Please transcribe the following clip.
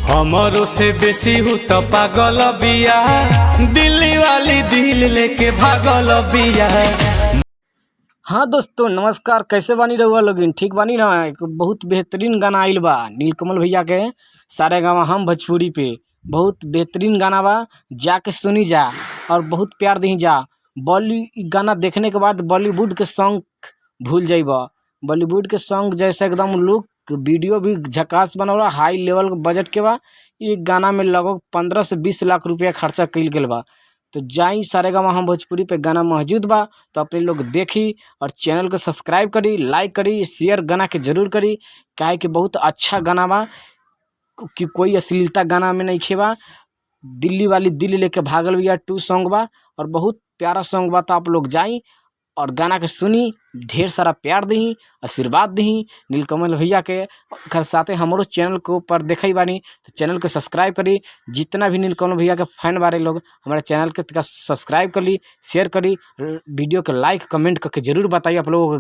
हमरो से बेसी हूँ तो पागल बिया, दिल्ली वाली दिल लेके भागल बिया। हाँ दोस्तों, नमस्कार। कैसे बानी रहुआ लोगिन? ठीक बानी ना? एक बहुत बेहतरीन गाना आइल बा नीलकमल भैया के सारे गामा हम भोजपुरी पे। बहुत बेहतरीन गाना बा, जाके सुनी जा और बहुत प्यार दही जा। बॉली गाना देखने के बाद बॉलीवुड के सॉन्ग भूल जाइबा। बॉलीवुड के सॉन्ग जैसे एकदम लुक, वीडियो भी झकास बनल बा, हाई लेवल के बजट के बा। इ गाना में लगभग 15 से 20 लाख रुपया खर्चा कइल गेल बा। तो जाई, सारे गामा हम भोजपुरी पे गाना मौजूद बा, तो अपने लोग देखी और चैनल को सब्सक्राइब करी, लाइक करी, शेयर गाना के जरूर करी, काहे कि बहुत अच्छा गाना बा कि कोई अश्लीलता गाना में नइखे बा। दिल्ली वाली दिल लेके भागल बिया टू सॉन्ग बा और बहुत प्यारा सॉन्ग बा। तो आप लोग जाई और गाना के सुनी, ढेर सारा प्यार दही, आशीर्वाद दही नीलकमल भैया के। ओकर साथे हमरो चैनल को ऊपर देखई बानी तो चैनल को सब्सक्राइब करी। जितना भी नीलकमल भैया के फैन बारे लोग, हमारे चैनल के तनका सब्सक्राइब कर ली, शेयर करी, वीडियो के लाइक कमेंट करके जरूर बताई आप लोगों को।